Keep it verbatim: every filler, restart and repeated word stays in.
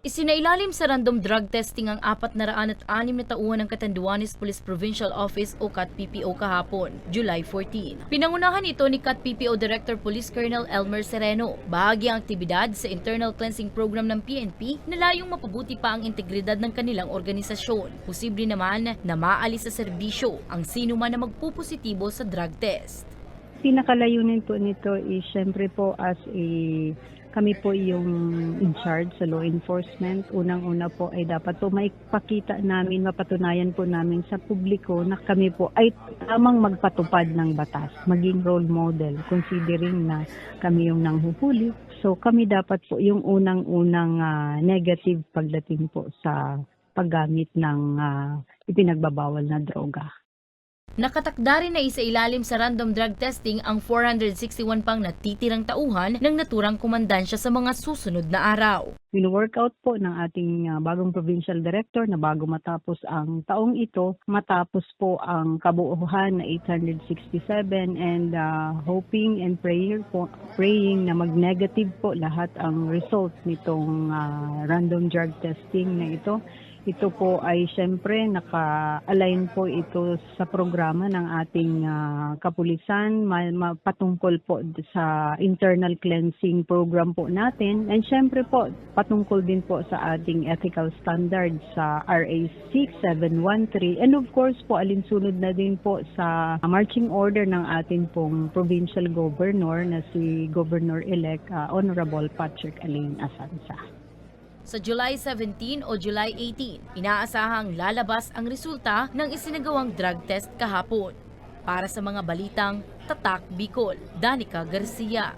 Isinailalim sa random drug testing ang apat na raan at anim na tauhan ng Catanduanes Police Provincial Office o cat P P O kahapon, July fourteen. Pinangunahan ito ni cat P P O Director Police Colonel Elmer Sereno. Bahagi ang aktibidad sa internal cleansing program ng P N P na layong mapabuti pa ang integridad ng kanilang organisasyon. Posible naman na maalis sa serbisyo ang sinuman na magpupositibo sa drug test. Pinakalayunin po nito is, syempre po, as a, kami po yung in charge sa law enforcement. Unang-una po ay dapat po maipakita namin, mapatunayan po namin sa publiko na kami po ay tamang magpatupad ng batas, maging role model, considering na kami yung nanghuhuli. So, kami dapat po yung unang-unang, ah, negative pagdating po sa paggamit ng, ah, ipinagbabawal na droga. Nakatakda rin na isailalim sa random drug testing ang four hundred sixty-one pang natitirang tauhan ng naturang komandansya sa mga susunod na araw. Wino-work out po ng ating, ah, bagong provincial director na bago matapos ang taong ito, matapos po ang kabuuhan na eight hundred sixty-seven, and, ah, hoping and prayer po, praying na mag-negative po lahat ang result nitong, ah, random drug testing na ito. Ito po ay siyempre naka-align po ito sa programa ng ating, ah, kapulisan, ma-, ma-, patungkol po sa internal cleansing program po natin. And siyempre po, patungkol din po sa ating ethical standards sa R A six seven one three. And of course po, alinsunod na din po sa marching order ng ating pong provincial governor na si Governor-elect, ah, Honorable Patrick Alain Asanza. Sa July seventeen o July eighteen, inaasahang lalabas ang resulta ng isinagawang drug test kahapon. Para sa mga balitang Tatak Bicol, Danica Garcia.